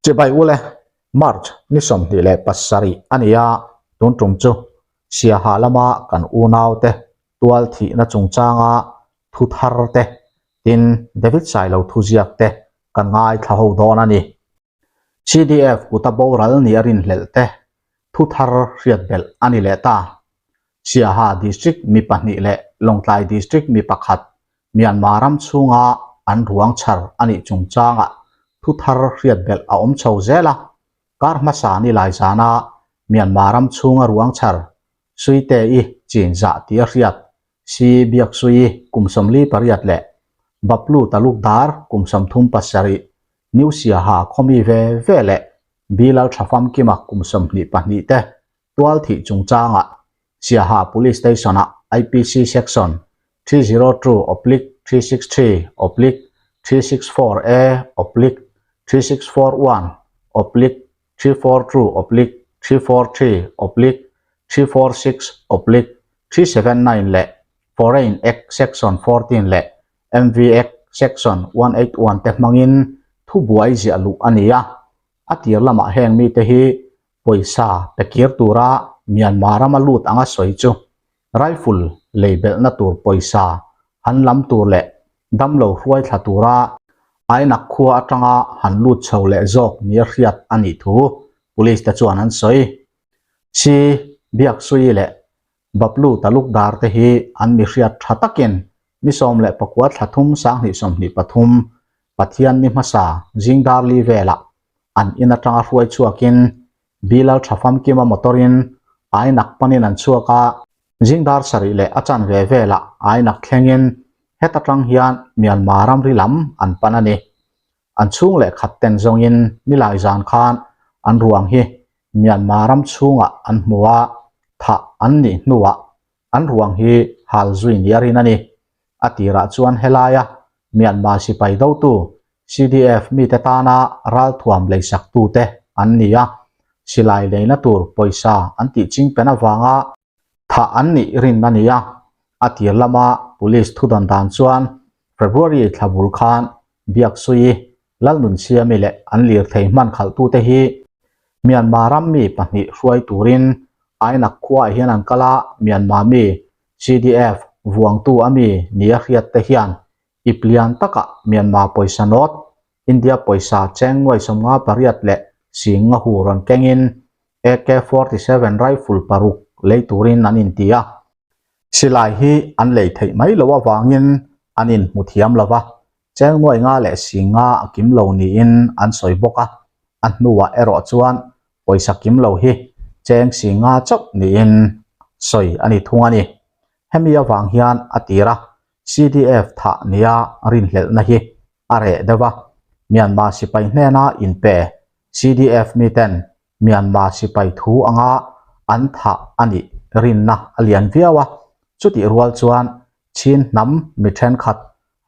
Chibai ule, March ni 27 a ni a, tun tum chu Siaha lama kan unaute tual thihna chungchanga thu thar te, tin David Sailo thuziak te kan ngaithla ho dawn a ni. CDF kuta boral ni a rinhlelh te thu thar hriat belh a ni leh ta. Siaha District mi pahnih leh Lawngtlai District mi pakhat Myanmar ram chhunga an ruang chhar a nih chungchangah thu thar hriat belh a awm chho zel a. Kar hmasa ni lai zana Myanmar ram chhunga ruang chhar Suite-i chin zah tih a hriat Si Biaksui kum 48 leh Baplu Talukdar kum 37 New Siaha khawmi ve ve leh Bilal Thafamkima kum 22 te tual thih chungchangah Siaha Police Station-ah IPC Section 302/363/364A /3641/ 342/343/346/379 leh Foreign Act Section 14 leh MV Act Section 181 te hmangin thubuai ziah luh a ni a. A tir lamah heng mite hi pawisa pe kir tura Myanmar rama lut anga sawi chu rifle lei belhna tur pawisa han lam tur leh damlo hruai thla tura Ainak khua atanga han lut chho leh zawk nia hriat a nih thu Police te chuan an sawi. Si Biaksui leh Baplu Talukdar te hi an mi hriat tha takin ni 19 thla thum 2023 Pathian ni hmasa zingdar li velah an in atanga hruai chhuakin Bilal tha famkima motor-in Ainak panin an chhuak a, zingdar sarih leh a chan ve velah Ainak thlengin heta tang hian Myanmar ramri lam an pan a ni. An chhung leh khat ten zawngin nilai zan khan an ruang hi Myanmar ram chhungah an hmu a, thah an nih hnuah an ruang hi hal zui ni a rin a ni. A tirah chuan helaia Myanmar sipai dotu CDF mite tana ralthuam leisaktute an ni a, silai leina tur pawisa an tih chingpen avanga thah an nih rin a ni a. A tir lama police thudan dan chuan February thla bul khan Biaksui, Lalnunsiami leh an lirthei hman khalhtute hi Myanmar ram mi pahnih hruai turin Ainak khuaah hian an kal a, Myanmar mi CDF vuangtu a mi nia hriat te hian ip lian takah Myanmar pawisa nawt, India pawisa cheng nuai 58 leh sing nga hu rawn kengin AK-47 rifle paruk lei turin an inti a. Silai hi an lei theih mai loh avangin an inhmu thiam lo va, cheng nuai nga leh sing nga a kim lo niin an sawi bawk a, a hnuah erawh chuan pawisa kim lo hi cheng sing nga chauh niin sawi a ni thung a ni. Hemi avang hian a tir a, CDF thah nia rinhlelhna hi a reh deuh a, Myanmar sipai hnena inpe CDF miten Myanmar sipai thu anga an thah a nih rinna a lian viau a, chutih rual chuan Chin hnam mi thenkhat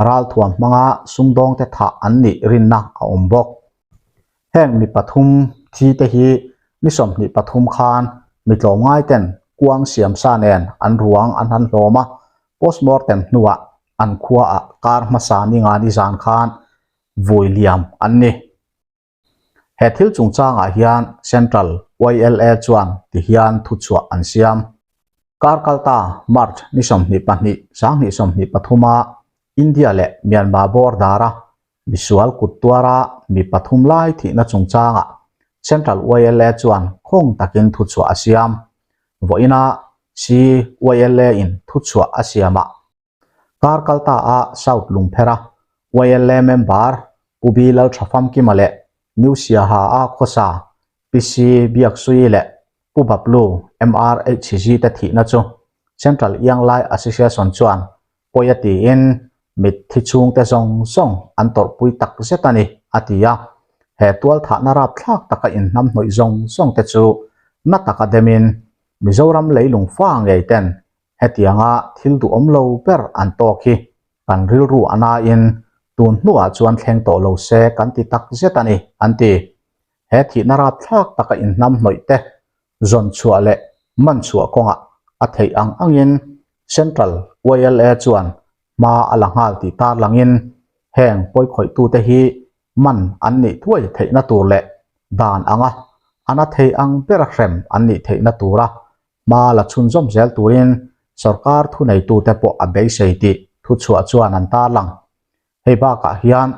ralthuam hmanga sumdawngte thah an nih rinna a awm bawk. Heng mi pathum thi te hi ni 23 khan mi tlawmngai ten kuang siam sa nen an ruang an han hlawm a, postmortem hnuah an khuaah kar hmasa ni nga ni zan khan vui liam an ni. He thil chungchangah hian Central YLA chuan ti hian thuchhuah an siam. Kar kalta March ni 22 2023 a India leh Myanmar border a misual kut tuara mi pathum lai thihna chungchangah Central YLA chuan khawng takin thuchhuah a siam. Vawiina CYLA in thuchhuah a siamah Kar kalta a South Lungphera YLA member Pu Bi Lalthafamkima leh New Siaha a khawsa PC Biaksui leh Pu Baplu MRHG te thihna chu Central Ianglai Association chuan pawi a tiin mitthi chhungte zawng zawng an tawrhpui tak zet a ni, a ti a. He tualthahna rapthlak taka inhnamhnawih zawng zawng te chu na taka demin Mizoram leilung fa ngei ten Hetianga thil duhawm lo ber an tawk hi kan rilru a nain tun hnuah chuan thleng tawh lo se kan ti tak zet a ni, an ti. He thihna rapthlak taka inhnamhnawih te zawn chhuah leh man chhuah kawngah a theih ang angin Central YLA chuan hma a la nghal tih tarlangin heng pawikhawihtute hi man an nih thuai theihna tur leh dan anga a na thei ang bera hrem an nih theihna tura hma la chhunzawm zel turin sorkar thuneitute pawh a beisei tih thuchhuah chuan an tarlang. Hei bakah hian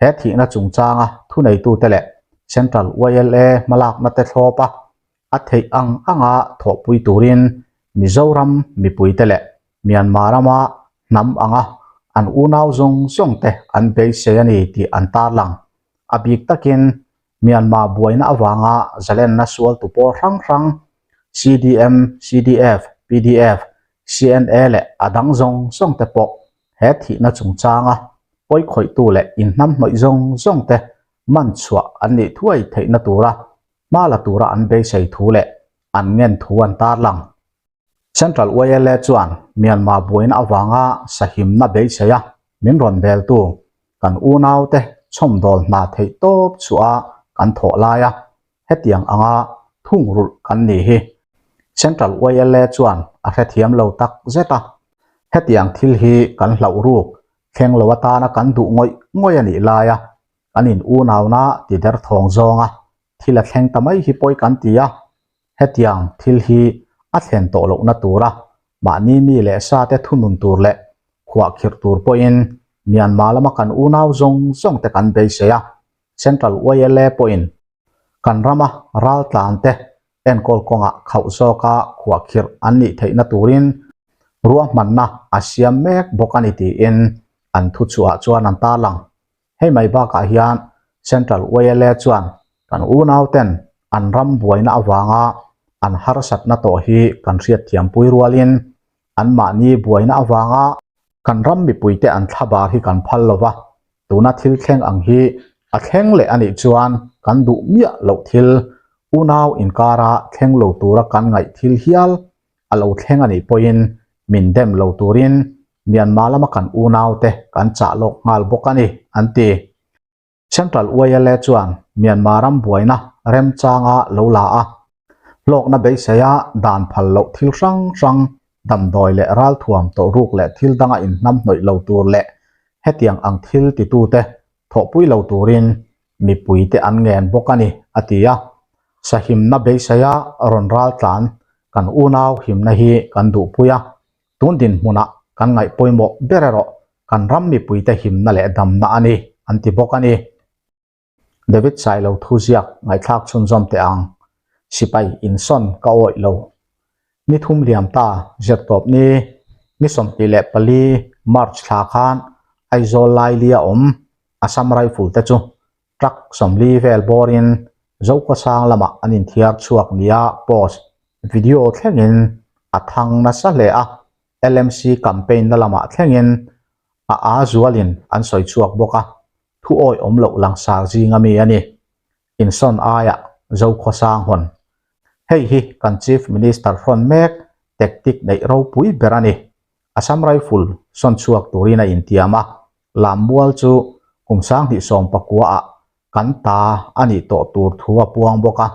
he thihna chungchanga thuneitute leh Central YLA hmalakna te thlawp a, a theih ang anga thawhpui turin Mizoram mipuite leh Myanmar rama hnam anga an unau zawng zawng te an beisei a ni tih an tarlang. A bik takin Myanmar buaina avanga zalenna sualtu pawl hrang hrang CDM, CDF, PDF, CNA leh a dang zawng zawng te pawh he thihna chungchanga pawikhawihtu leh inhnamhnawih zawng zawng te man chhuah an nih thuai theihna tura hma la tura an beisei thu leh an ngen thu an tarlang. Central YLA chuan Myanmar buaina avanga sahimna beisei a min rawn beltu kan unaute chhawmdawl hna theih tawp chhuah a kan thawh lai a, hetiang anga thungrulh kan ni hi Central YLA chuan a hrethiam lo tak zet a, hetiang thil hi kan hlauh ruk thleng lo atana kan duh ngawih ngawih a nih lai a, kan in unauna ti derthawng zawnga thil a thleng ta mai hi pawi kan ti a, hetiang thil hi a thlen tawh lohna tura mahni mi leh sa te thunun tur leh khuahkhirh tur pawhin Myanmar lama kan unau zawng zawng te kan beisei a, Central YLA pawhin kan rama raltlan te enkawl kawngah khauh zawka khuahkhirh an nih theihna turin ruahmanna a siam mek bawk a ni tiin an thuchhuah chuan an tarlang. Hei mai bakah hian Central YLA chuan kan unauten an ram buaina avanga an harsatna tawh hi kan hriatthiampui rualin anmahni buaina avanga kan ram mipuite an thlabar hi kan phal lova, tuna thil thleng ang hi a thleng leh a nih chuan kan duh miah loh thil unau inkara thleng lo tura kan ngaih thil hial a lo thleng a nih pawhin min dem lo turin Myanmar lama kan unaute kan chah lawk nghal bawk a ni, an ti. Central YLA chuan Myanmar ram buaina remchanga lo la a, hlawkna beiseia dan phal loh thil hrang hrang, damdawi leh ralthuam tawlhruk leh thil danga inhnamhnawih lo tur leh hetiang ang thil titute thawhpui lo turin mipuite an ngen bawk a ni, a ti a. Sahimna beiseia rawn raltlan kan unau himna hi kan duhpui a, Tun dinhmunah kan ngaih pawimawh ber erawh kan ram mipuite himna leh damna a ni, an ti bawk a ni. David Sailo thu ziak ngaihthlak chhunzawm teh ang, Sipai insawn ka awih lo. Ni thum liam ta zirtawp ni, ni 24 March thla khan Aizawl Lailia awm Assam Rifle te chu Truck 40 vel bawrin Zokhawsang lamah an inthiar chhuak nia post video thlengin a thang nasa hle a, LMC campaign na lamah thlengin a aa zualin an sawi chhuak bawk a, thu awi awm loh langsar zinga mi a ni. Insawn aiah Zokhawsang hawn. Hei hi kan Chief Minister hrawn mek tactic neih ropui ber a ni. Assam Rifle sawn chhuak turin a intiam a, Lammual chu kum 2019 ah kan ta a nih tawh tur thu a puang bawk a,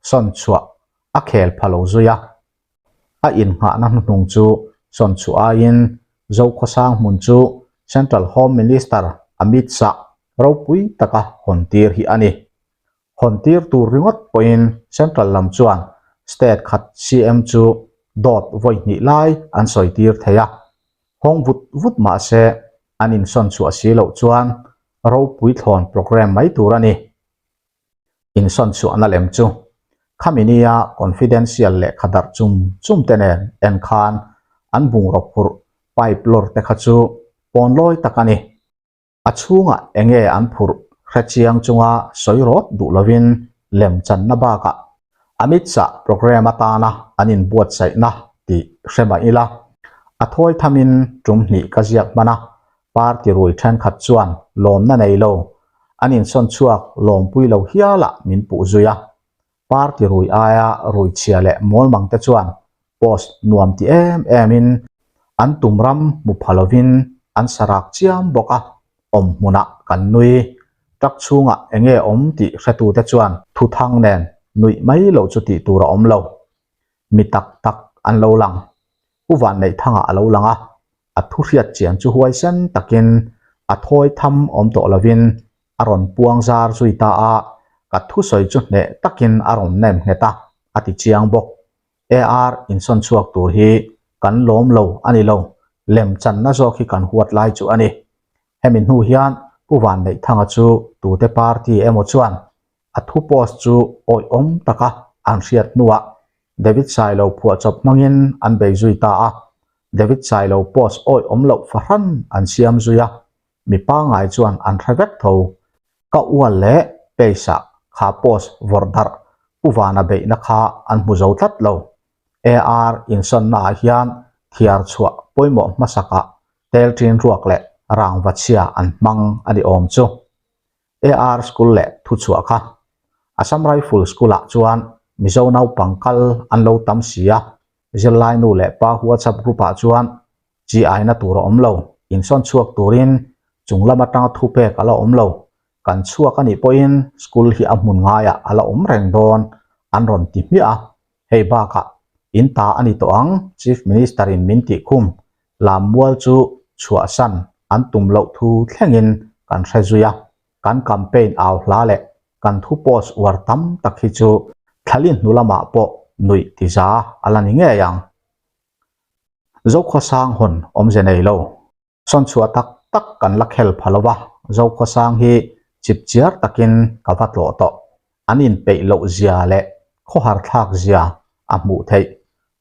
sawn chhuah a khel pha lo zui a. A innghahna hnuhnung chu sawn chhuah aiin Zokhawsang hmun chu Central Home Minister Amit Shah ropui taka hawn tir hi a ni. Hawn tir tur ringawt pawhin Central lam chuan State khat CM chu dawt vawi hnih lai an sawi tir thei a. Hawng vut vut mah se an insawn chhuah si loh chuan ropui thlawn programme mai tur a ni. Insawn chhuahna lem chu khami nia confidential lehkha darh chum chum te nen en khan an bungraw phurh pipe lawr te kha chu pawnlawi tak a ni. A chhungah enge an phurh hre chiang chunga sawi rawt duh lovin lem channa bakah Amit Shah programme atana an inbuatsaihna tih hre mah ila, a thawi thamin tum hnih ka ziak hman a, party rui thenkhat chuan lawmna nei lo, an insawn chhuak lawmpui lo hialah min puh zui a. Party rui aia rui chhia leh mawlmang te chuan post nuam ti em em in an tum ram hmu pha lovin an sarak chiam bawk a, awm hmunah kan nui. Truck chhungah enge awm tih hretu te chuan thuthang nen nuih mai loh chu tih tur a awm lo. Mi tak tak an lo lang. Pu Vanneihthanga a lo lang a, a thu hriat chian chu huaisen takin a thawi tham awm tawh lovin a rawn puang zar zui ta a. Ka thusawi chu hneh takin a rawn nem nghet a, a ti chiang bawk. AR insawn chhuak tur hi kan lawm lo a ni lo, lem channa zawk hi kan huat lai chu a ni. Hemi hnu hian Pu Vanneihthanga chu tute party emaw chuan a thu post chu awihawm taka an hriat hnuah David Sailo phuahchawp hmangin an bei zui ta a, David Sailo post awihawm loh fahran an siam zui a, mi pangngai chuan an hre vek tho. Ka ual leh page ah kha post vawrh darh Pu Vana beihna kha an hmu zo tlat lo. AR insawnna ah hian thiar chhuah pawimawh hmasakah tel ṭin ruak leh rangva chhia an hmang a ni awm chu. AR school leh thuchhuah kha Assam Rifle School ah chuan Mizo naupang kal an lo tam si a, zirlai nu leh pa WhatsApp group ah chuan chi aina tur a awm lo, insawn chhuak turin chung lam atanga thupek a la awm lo, kan chhuak a nih pawhin school hi a hmun ngaiah a la awm reng dawn an rawn ti hmiah a, hei bakah in ta a ni tawh ang Chief Minister in min tih khum Lammual chu chhuahsan an tum loh thu thlengin kan hre zui a, kan campaign au hla leh kan thu post uar tam tak hi chu thlalin hnu lamah pawh nuih ti za a la ni ngei ang. Zokhawsang hawn awmze nei lo. Sawnchhuah tak tak kan la khel pha lo va, Zokhawsang hi chipchiar takin ka va tlawh tawh. An inpeih loh zia leh khawhar thlak zia a hmuh theih.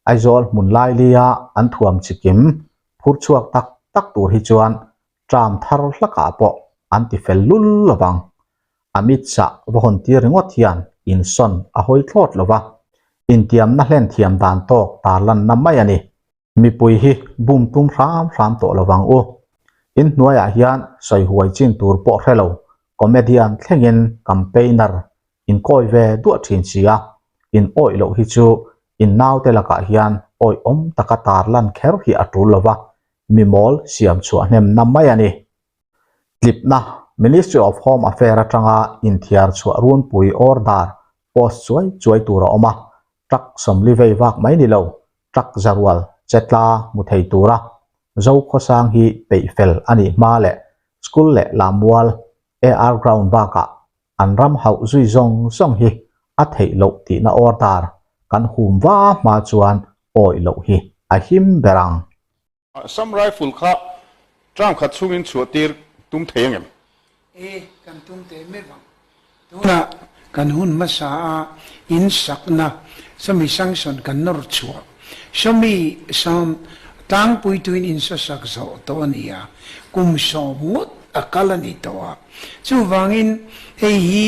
Aizawl hmun lailia an thuam chikim phur chhuak tak tak tur hi chuan tram thar hlakah pawh an ti fel lul lo vang. Amit Shah va hawn tir ringawt hian insawn a hawi thlawt lo va, intiamna hlen thiam dan tawk tarlanna mai a ni. Mipui hi bum tum hram hram tawh lo vang u. In hnuaiah hian sawi huai chin tur pawh hre lo, comedian thlengin campaigner in kawi ve duah thin si a, in awih loh hi chu in naute lakah hian awihawm taka tarlan kher hi a tul lo va, mi mawl siam chhuah hnemna mai a ni. Tlipna, Ministry of Home Affair atanga inthiar chhuah runpui order post chuai chuai tur a awm a, truck sawmli vei vak mai ni lo, truck zarual che tla hmu thei tura Zokhawsang hi peih fel a nih hma leh school leh Lammual AR ground bakah an ram hauh zui zawng zawng hi a theih loh tihna order kan hum va hma chuan awih loh hi a him ber ang. Assam Rifle kha term khat chhungin chhuah tir tum thei angem? E, kan tum teh meuh ang. Tunah kan hun hmasa a in sakna sawmi sanction kan nawr chhuah. Sawmi sawm tlangpuituin in sasak zawh tawh a ni a, kum sawm ngawt a kal a ni tawh a. Chuvangin hei hi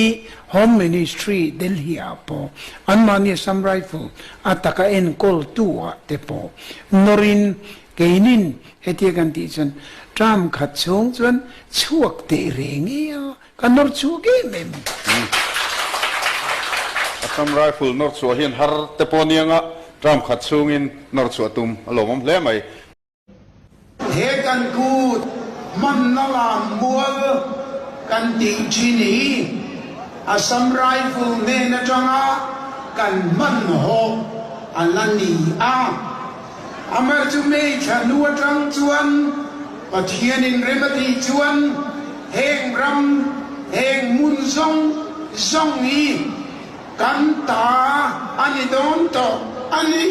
Home Ministry Delhi ah pawh anmahni Assam Rifle a taka enkawltu ah te pawh nawrin keinin hetia kan tih chuan term khat chhung chuan chhuak teh reng e a, ka nawr chhuak em em. Assam Rifle nawr chhuah hian har te pawh anianga term khat chhungin nawr chhuah tum a lawmawm hle mai. He kan kut hmanna lammual kan tih thin hi Assam Rifle hnen atanga kan hmanhawh a la ni a. Amah chu May thla hnu atang chuan Pathianin rem a tih chuan heng ram, heng hmun zawng zawng hi Kan ta a ni dawn tawh a ni.